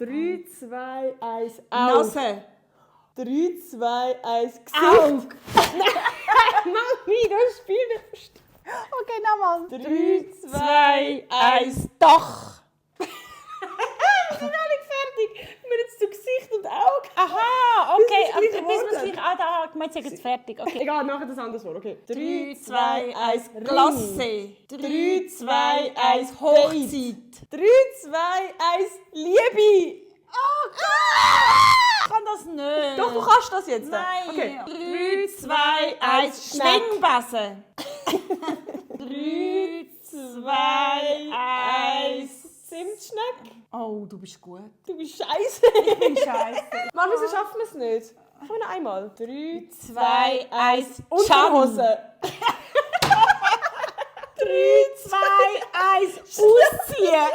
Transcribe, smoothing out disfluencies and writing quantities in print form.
3, 2, 1, Auge. Nase. 3, 2, 1, Gesicht. Auge. Mami, das Spiel nicht verstanden. Okay, nochmal. 3, 2, 1. Doch. Ich bin noch nicht fertig. Wir haben jetzt zu Gesicht und Auge. Aha, okay. Bis wir es Bis wir gleich es gleich... Ah, da, ich sage jetzt fertig. Okay. Egal, machen das anderes Wort. Okay. 3, 2, 1, Ring. Klasse. 3, 2, 1, Hochzeit. 3, 2, 1, Liebe. Oh Gott! Ich kann das nicht. Doch, du kannst das jetzt. Nein. Okay. 3, 2, 1, Schneck. Schwingbase. 3, 2, 1, Zimtschneck. Oh, du bist gut. Du bist scheiße. Ich bin scheiße. Mann, wieso schaffen wir es nicht? Noch einmal. 3, 2, 1, Unterhose. 3, 2, 1, ausziehen.